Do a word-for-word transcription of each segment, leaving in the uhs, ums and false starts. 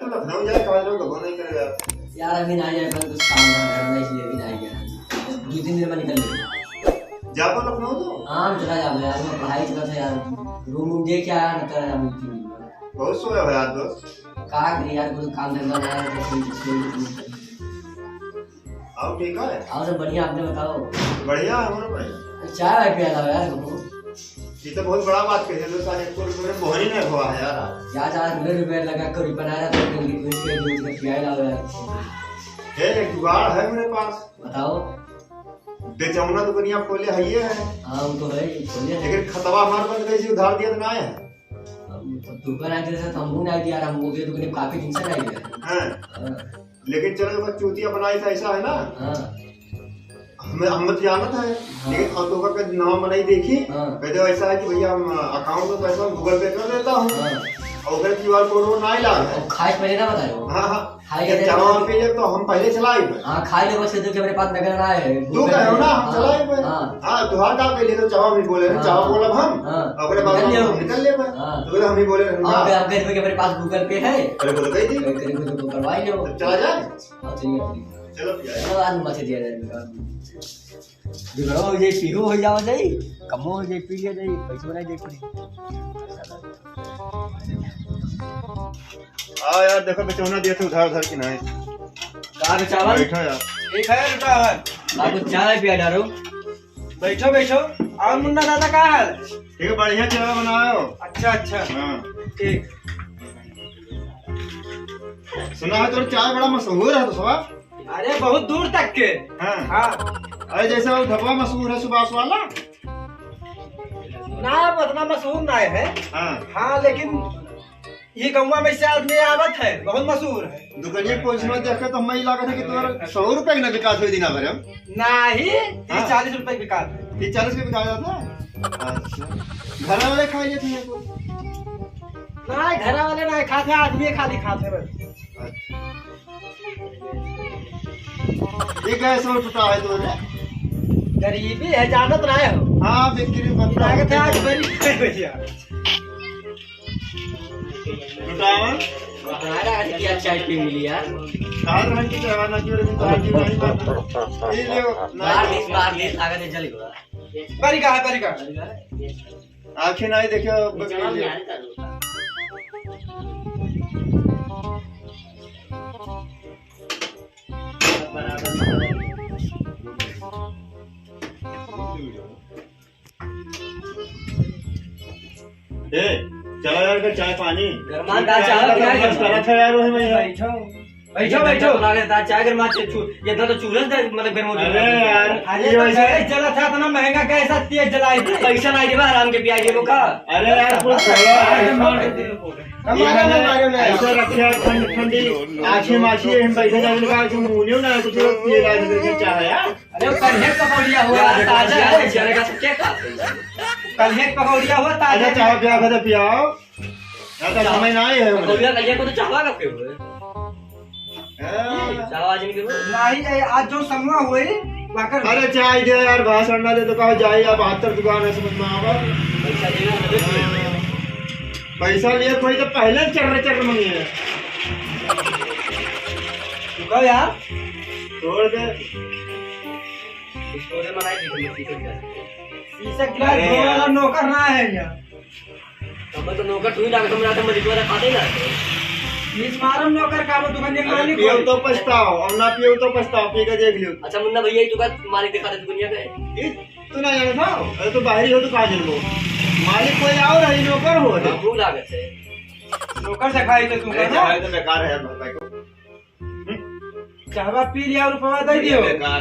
लखनऊ जाए, कहाँ जाओ, गबो नहीं करे यार। यार, अभी ना जाए, पर कुछ काम था घर में, इसलिए अभी ना गया। दो तीन दिन में निकल लेंगे। जाबो लखनऊ तो? हाँ, हम चला जाबो यार, मैं पढ़ाई चलत है यार। रूम वूम देख के आया ना, तेरा यार, दो तीन दिन में। बहुत सोया हो यार दोस्त। का करी यार, कुछ काम धंधा ना है, तो कोई, कोई, कोई। और ठीक है? और सब बढ़िया, आपने बताओ? बढ़िया है, हमारा बढ़िया। चाय वाय पिया लाओ यार हमको। ये तो बहुत बड़ा बात कही है, सारे एक रुपये मोहरी नहीं हुआ है यार। यार, आज मेरे रुपये लगा, कभी बनाया था, कभी कोई पे दूध का पिया लाओ यार। है, एक जुगाड़ है मेरे पास। बताओ। बेचौना दुकनिया खोले है, ये है। हाँ, वो तो है, ये खोले है। लेकिन खतवा हमार बंद गई, उधार दिया तो ना है। अब तो दुकान आए थे, तो हमहू ना दिया, हम वो भी दुकान काफी दिन से नहीं गए। हाँ। हाँ। लेकिन चलो, अगर चूतिया बनाई था, ऐसा है ना? हाँ। हमें, हम तो जानत है, हाँ। लेकिन अब तो ओकर नाम बनाई देखी, हाँ। कहते ऐसा है कि भैया, हम account में पैसा Google Pay कर देता हूँ, हाँ। और ओकर क्यूआर कोड वो ना लाग है। और खाए पहले ना बतायो। हाँ, हाँ। खाए जब के चावा पहले पी ले तो हम पहले चलाई पे। हाँ, खाए ले बस, क्योंकि हमारे पास नगद ना है। तू कहे हो ना, हम हाँ, चलाई पे। हाँ। हाँ, तुहार का पहले तो चावा भी बोले, हाँ। चावा बोलब हम, हाँ। ओकरे बाद निकल हम लियो। निकल लेबे। हाँ। तो हम ही बोले, हाँ, हाँ। फिर हम कह देबे कि हमारे पास Google Pay है। अरे, बोल दे दी। अरे, तेरे को तो करवा ही लो। तो चला जाए। हाँ, चलिए, ठीक है। चलो, भैया। चलो, आज मत दिया जाए, बेकार। बिगड़ो हो जाए, पीहू हो जाओ जाई, कमो हो जाए, पी लिया जाई, पैसो नहीं देख पड़ी। हाँ यार, देखो, बेचौना दिए थे उधार, उधार की नहीं। का बेचावन? बैठो यार। ठीक है, बेचावन। आपको चाय पिया डालो। बैठो, बैठो। और मुन्ना दादा, का हाल? ठीक है, बढ़िया चाय बनायो। अच्छा, अच्छा। हाँ। ठीक। सुना है, तोर चाय बड़ा मशहूर है, तो सवा? अरे, बहुत दूर तक के। हाँ। हाँ। अरे, जैसे वो ढाबा मशहूर है, सुभाष वाला? ना, अब उतना मशहूर ना है। हाँ। हाँ, लेकिन ये गौवा में से आदमी आवत है, बहुत मशहूर है। दुकानिया के पोजीशन देख के तो हमें ही लागत है कि तोर सौ रुपए की ना बिकात हुई दिना भर में। नहीं, तीस हाँ। चालीस रुपए की बिकात है। तीस चालीस के बिका जाता है? अच्छा। घर वाले खा लेते हैं तो? नहीं, घर वाले नहीं खाते, आदमी खाली खाते बस। अच्छा। ये गैस में टूटा है तो रे? गरीबी है, जानत रहे हो। हाँ, बिक्री बंद लागत है, आज बड़ी भैया। लुटावन? हमारा आज क्या चाय पी मिली यार? चार घंटे चाय वाला क्यों रे? चाय की नहीं बात है। ये ले, ना। मार दीस, मार दीस, लागत है जल गया। बड़ी का है, बड़ी का? आँखें नहीं देखे, बकरी ले। ए, चला यार, का चाय पानी। गरमात चाय चाय का पिया बस यार। करा था यार, वही में यार। बैठो। बैठो, ये बैठो। तो लागे था, चाय गरमात से चू-, ये तो चूरस दे, मतलब, गरम हो अरे चुका है। यार, अरे ये तो वैसे गैस जला था, इतना महंगा गैस, आज तेज जलाई थी। पैसा नहीं देबा, आराम के पिया देबो का? अरे यार, कुछ करो यार। अरे मार दे। हमारा ना मारो ना। ऐसा रखे यार, ठंड, ठंडी, आछी माछी, हम बैठे जाने का, जो मुनियो ना, कुछ पिए ला दे, चाहे यार। अरे, कल्हे पकौड़िया हुआ, यार, ताजा यार, है। चलेगा तो क्या खाते हैं? कल्हे पकौड़िया हुआ, ताजा। अच्छा, चाय पिया, खाते पियाओ। ज्यादा समय ना आए है हमरे। पकौड़िया कल्हे को तो चाहवा रखे हुए। हाँ। चाहवा जिनके हुए। नहीं, ये आज जो समूह हुए, वाकर अरे, चाय दे यार, भाषण ना दे तो कहो, जाए, आप बहत्तर दुकान है, समझ में आवा। पैसा देना, तो दे दे। पैसा लिए कोई तो पहले चर्र चर्र मंगे है। तू कहो यार। छोड़ दे। इसको दे, मनाई दी, शीशे गिलास अरे धोने वाला यार। नौकर ना है यार। हम तो नौकर तू ही लागत, हम रहते मलिक वाला खाते ही ना। इस मारम नौकर का, वो दुकान के अरे मालिक पियो हो। तो पछताओ, और ना पियो तो पछताओ, पी के देख लियो। अच्छा मुन्ना भैया, ये दुकान मालिक दिखा दे दुनिया का है। ए, तू ना जाने था? अरे तू बाहरी हो, तू कहाँ जानबो? मालिक कोई और है, नौकर हो रे। हाँ, भूख लागत है। नौकर से खाई तो तू अरे, ना। चाहे तो बेकार है यार, भाई को। चाहवा पी लिया और रुपया दे दियो। बेकार।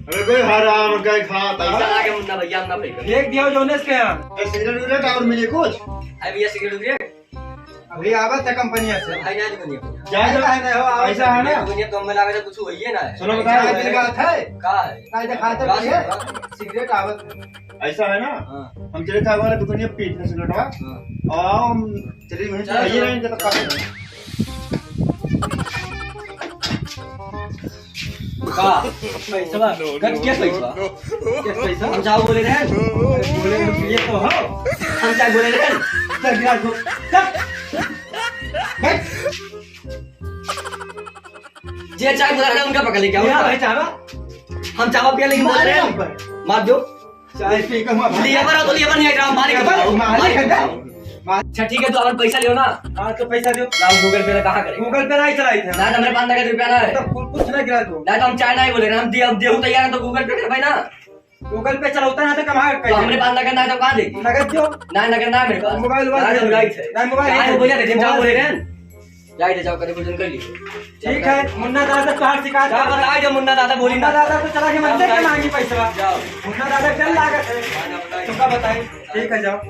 अबे कोई हराम का खाता। पैसा लाके मुन्ना भैया, हम ना pay कर। फेंक दियो जोनेस के यहाँ। ए, सिगरेट विगरेट और मिली कुछ? अरे भैया, सिगरेट विगरेट? अभी आवत है कंपनिया से। भाई ना दुनिया। जा, जा। ऐसा है ना, हो, आवत ऐसा है ना? दुनिया तो हमें लगा कुछ होइए ना है। सुनो, बता चाय दे। बिल का है? का है? का है, दिखा दे राज भैया। है। सिगरेट आवत है। ऐसा है ना? हाँ। हम चले था हमारे दुकान पे पीट सिगरेट, हाँ? हाँ। और हम चले वहीं से चलो, आइए चलो। रहेंगे तो खा लेंगे। का? पैसा? कब क्या पैसा? क्या पैसा? हम जाओ बोले रहे? अरे बोले रहे, ये तो हो। हम क्या बोले रहे? चल, गिलास धो। चल। बैठ। जे चाय बुला रहे हैं, उनका पकड़ लेके आओ। क्या भाई चावा? हम चावा पिया लेकिन बोल रहे हैं। मार दो। चाय पी के हम लेबर हो तो लेबर नहीं है, मालिक है, मालिक है। अच्छा ठीक है, तो अपन पैसा लियो ना। हाँ, तो पैसा दियो। लाओ, Google Pay ला कहाँ करे? Google Pay नहीं चलाई थे। ना, तो मेरे पास नगद रुपया ना है। तो कु-, कुछ नहीं गिरा तू। ना, तो हम चाय नहीं बोले ना, हम दे-, हम देहू तैयार है तो Google Pay कर भाई ना। Google Pay चलाता ना तो कमा तो कैसे? हमरे पास नगद ना है तो कहाँ देगी? नगद दियो। ना, नगद ना है मेरे पास। मोबाइल, मोबाइल ना, दे तो दो। राइट है। ना, मोबाइल चाय नहीं तो दे बोले दो। थे, हम चाय बोले रहे हैं। जाए दे, जाओ, करे भोजन कर लीजिए। ठीक है, मुन्ना दादा से तोहार शिकायत जाओ, कर। बताओ जो मुन्ना दादा बोली मुन्ना ना। दादा तो चला के मंदिर के मांगी पैसा। जाओ। मुन्ना दादा के डर लागत है। जाओ, बताओ। तुमका बताई। ठीक है, जाओ।